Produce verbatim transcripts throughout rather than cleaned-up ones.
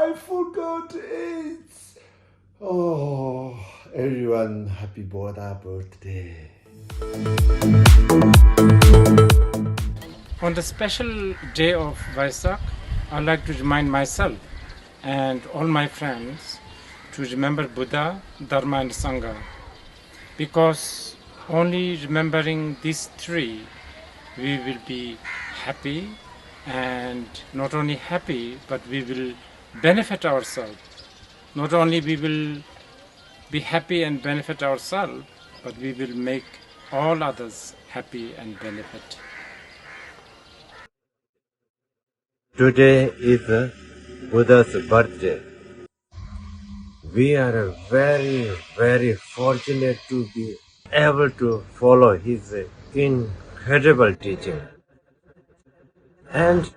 I forgot it. Oh, everyone, happy Buddha birthday. On the special day of Vesak, I like to remind myself and all my friends to remember Buddha, Dharma and Sangha, because only remembering these three, we will be happy, and not only happy, but we will benefit ourselves. Not only we will be happy and benefit ourselves, but we will make all others happy and benefit. Today is Buddha's birthday. We are very, very fortunate to be able to follow his incredible teaching. And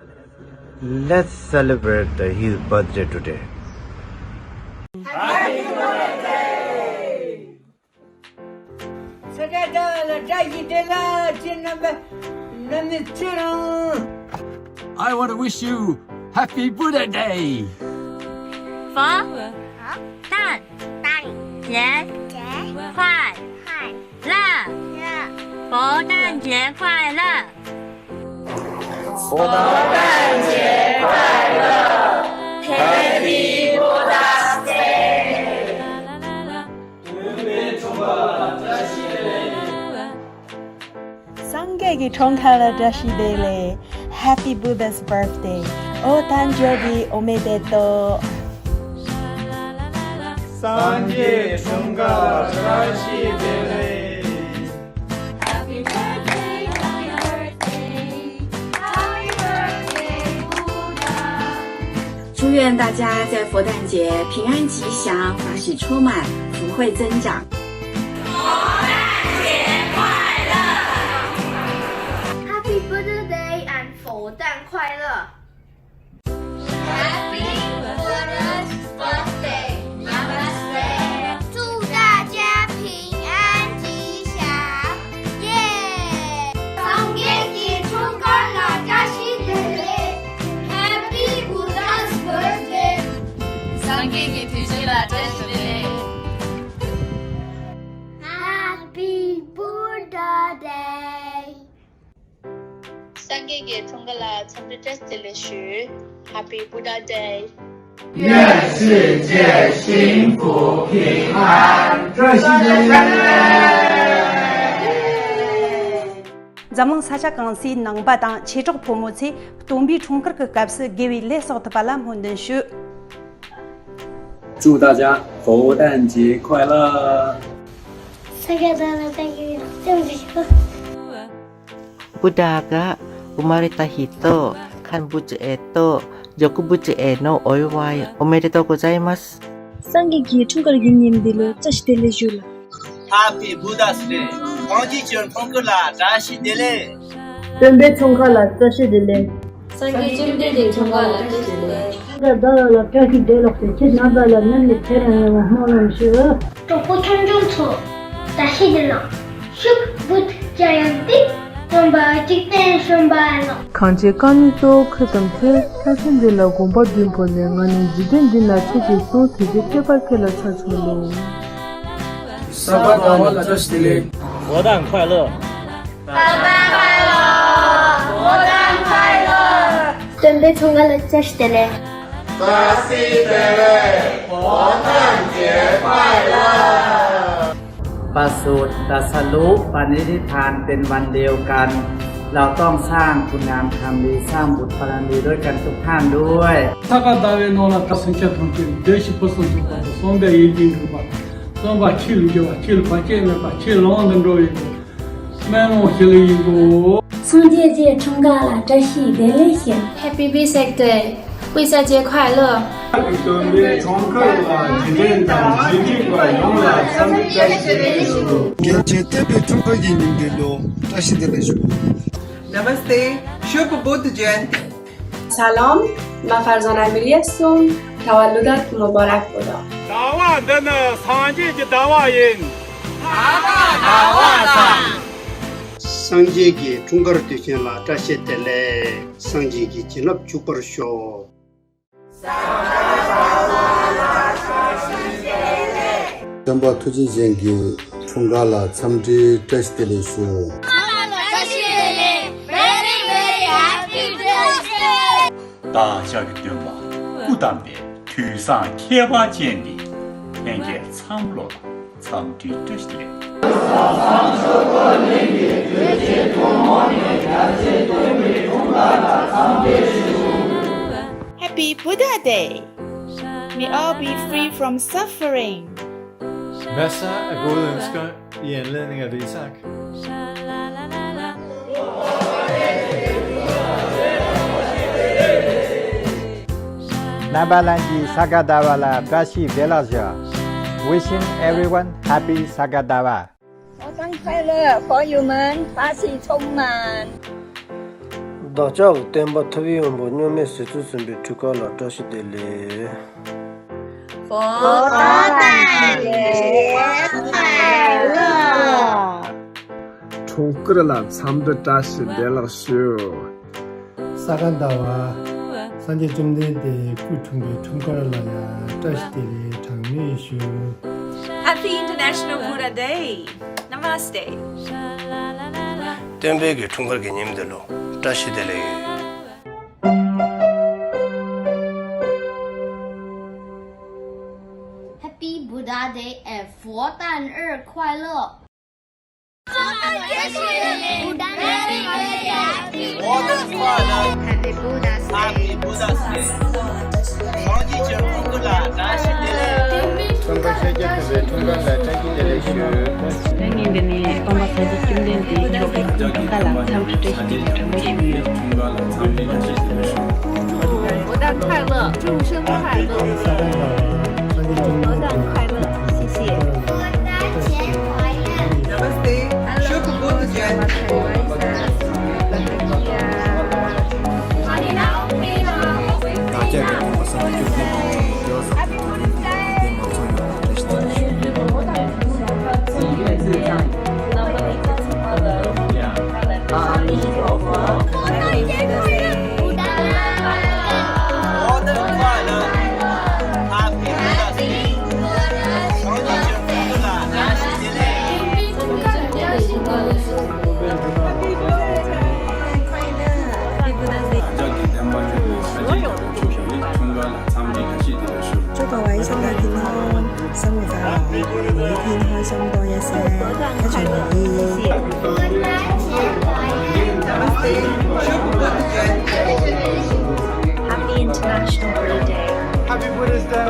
let's celebrate the, his birthday today. I want to wish you happy Buddha Day. 佛诞节快乐！佛诞节快乐！佛诞节快乐！Happy Buddha's Day! སངས་རྒྱས་ཀྱི་འཁྲུངས་སྐར་ལ་བཀྲ་ཤིས་བདེ་ལེགས། Happy Buddha's birthday. お誕生日おめでとう。 སངས་རྒྱས་འཁྲུངས་སྐར་ལ་བཀྲ་ཤིས་བདེ་ལེགས། 祝愿大家在佛诞节平安吉祥，法喜充满，福慧增长。 Happy Buddha Day and 佛诞快乐！ Happy Buddha's birthday. Namaste. 祝大家平安吉祥。耶！ སངས་རྒྱས་ཀྱི་འཁྲུངས་སྐར་ལ་བཀྲ་ཤིས་བདེ་ལེགས། Happy Buddha's birthday. སངས་རྒྱས་ཀྱི་དུས་ཆེན་ལ་བཀྲ་ཤིས་བདེ་ལེགས། Happy Buddha Day. སངས་རྒྱས་ཀྱི་འཁྲུངས་སྐར་ལ་འཚམས་འདྲི་བཀྲ་ཤིས་བདེ་ལེགས་ཞུ། Happy Buddha Day. 愿世界幸福平安，བཀྲ་ཤིས་བདེ་ལེགས། འཛམ་གླིང་ས་ཆ་གང་སའི་ནང་པ་དང་ཆོས་གྲོགས་ཕོ་མོ་ཚོས་སྟོན་པའི་འཁྲུངས་སྐར་གྱི་སྐབས་སུ་དགེ་བའི་ལས་གསོག་ཐུབ་པ་ལ་སྨོན་འདུན་ཞུ། 祝大家佛诞节快乐！ Buddhaが生まれた日と、幹物会と、植物会のお祝いおめでとうございます。 སངས་རྒྱས་ཀྱི་འཁྲུངས་སྐར་གྱི་ཉིན་འདི་ལ་བཀྲ་ཤིས་བདེ་ལེགས་ཞུ་ལ། Happy Buddha's Day. སངས་རྒྱས་ཀྱི་འཁྲུངས་སྐར་ལ་བཀྲ་ཤིས་བདེ་ལེགས། སྟོན་པའི་འཁྲུངས་སྐར་ལ་བཀྲ་ཤིས་བདེ་ལེགས། སངས་རྒྱས་བཅོམ་ལྡན་འདས་འཁྲུངས་སྐར་ལ་བཀྲ་ཤིས་བདེ་ལེགས། སངས་རྒྱས་བདག་རང་ལ་བཀྲ་ཤིས་བདེ་ལེགས་ཏེ། ཁྱེད་རྣམ་པ་ལ་ནམ་ནས་ཚེ་རིང་ཡོང་བ་སྨོན་ལམ་ཞུ། གྲོགས་པོ་ཆུང་ཆུང་ཚོ་བཀྲ་ཤིས་བདེ་ལེགས། ཤུག་བུད་ཅ་ཡང་ཏིག་རྩོམ་པ་འཇིག་རྟེན་གཞོན་པ་ལགས། གངས་ཅན་དཀའ་རྙོག་གཙོ་བོ་ཁྱོད་ཙམ་ཚེ། ལྷ་ས་འདི་ལ་དགོངས་པ་མདུན་བོར་ནས། ང་ནི་འཇིག་རྟེན་འདི་ན་ཆོས་ཀྱི་གསུང་། དེ་རྗེས་ཁྱད་པར་ཁྱོད་ལ་ཆ་བྱུང་ལོ། བསམ་པ་དང་བ་ལ་བཀྲ་ཤིས་བདེ་ལེགས། 佛诞快乐！ སྟོན་པའི་འཁྲུངས་སྐར་ལ་བཀྲ་ཤིས་བདེ་ལེགས། 法喜得嘞，佛诞节快乐！ ประสูติตรัสรู้ปรินิพพานเป็นวันเดียวกัน เราต้องสร้างคุณงามความดี สร้างบุญบารมีด้วยกันทุกท่านด้วย ས་ག་ཟླ་བའི་ནང་ལ་ད་སེམས་ཅན་ཐམས་ཅད་བདེ་ཞིང་ཕུན་སུམ་ཚོགས་པ་དང་། བསམ་པའི་ཡིད་བཞིན་འགྲུབ་པ། བསམ་པ་ཆོས་ལ་འགྱུར་བ། ཆོས་ལ་བར་ཆད་མེད་པ། ཆོས་ལམ་དུ་འགྲོ་བའི་སྨོན་ལམ་ཞུ་ལེ་ཡིན་གོ། སངས་རྒྱས་ཀྱི་འཁྲུངས་སྐར་ལ་བཀྲ་ཤིས་བདེ་ལེགས་ཞུ། Happy Vesak Day. 为三节快乐。 སྟོན་པའི་འཁྲུངས་སྐར་ལ་འཇིག་རྟེན་དང་འཇིག་རྟེན་པ་ཡོངས་ལ་འཚམས་འདྲི་བཀྲ་ཤིས་བདེ་ལེགས་ཞུ། རྒྱལ་ཆེན་སྟོན་པའི་འཁྲུངས་སྐར་གྱི་ཉིན་འདི་ལོ་བཀྲ་ཤིས་བདེ་ལེགས་ཞུ། Namaste. Shubh Buddha Jayanti. سلام، من فرزانه امیری هستم. تولدت مبارک باد. ཟླ་བ་འདི་ནི་སངས་རྒྱས་ཀྱི་ཟླ་བ་ཡིན། སངས་རྒྱས་ཀྱི་འཁྲུངས་སྐར་དུས་ཆེན་ལ་བཀྲ་ཤིས་བདེ་ལེགས། སངས་རྒྱས་ཀྱི་བྱིན་རླབས་འཇུག་པར་ཤོག། སྟོན་པ་མཐུ་ཆེན་ཅན་གྱི་འཁྲུངས་སྐར་ལ་འཚམས་འདྲིའི་བཀྲ་ཤིས་བདེ་ལེགས་ཞུ། Very, very happy birthday. བདག་ཅག་གི་སྟོན་པ་སྐུ་བལྟམས་པའི་དུས་བཟང་ཁྱད་པར་ཅན་འདི་ལྷན་རྒྱས་ཚང་མ་ལ་འཚམས་འདྲིའི་བཀྲ་ཤིས་བདེ་ལེགས། Happy Buddha Day. May all be free from suffering. Mesa agolen ska yen leninga de isak. Nabalangi Sagadawala Bashi Velaja. Wishing everyone happy Sagadawa. 圣诞快乐，朋友们，法喜充满。 བདག་ཅག་གི་སྟོན་པ་ཐུབ་པའི་དབང་པོ་སྨྱུག་མའི་ཟེར་ཚུལ་ཟིན་པའི་འཁྲུངས་སྐར་ལ་བཀྲ་ཤིས་བདེ་ལེགས། 佛诞节快乐。 འཁྲུངས་སྐར་ལ་འཚམས་འདྲི་བཀྲ་ཤིས་བདེ་ལེགས་ཞུ། ས་ག་ཟླ་བ། སངས་རྒྱས་བཅོམ་ལྡན་འདས་སྐུ་འཁྲུངས་པའི་འཁྲུངས་སྐར་ལ་ཡང་བཀྲ་ཤིས་བདེ་ལེགས་གྲངས་མེད་ཞུ། Happy International Buddha Day. Namaste. སྟོན་པའི་གི་འཁྲུངས་སྐར་གྱི་ཉིན་འདི་ལོ་བཀྲ་ཤིས་བདེ་ལེགས་ཡོད། Happy Buddha Day and 佛诞日快乐。 Happy Buddha's Day. Happy Buddha's Day. སྟོན་པ་ཤཱཀྱ་ཐུབ་པའི་འཁྲུངས་སྐར་ལ་བཀྲ་ཤིས་བདེ་ལེགས་ཞུ། ད་ངས་འདི་ནས་སྟོན་པ་སངས་རྒྱས་བཅོམ་ལྡན་འདས་མཆོག་གི་འཁྲུངས་སྐར་ལ་འཚམས་འདྲི་བཀྲ་ཤིས་བདེ་ལེགས་གྲངས་མེད་ཞུ་ཡོད། 圣诞快乐，祝生快乐，圣诞快乐，谢谢。 Namaste. Shukr Buddha Jayanti. Happy International Buddha Day. Happy Buddha's Day.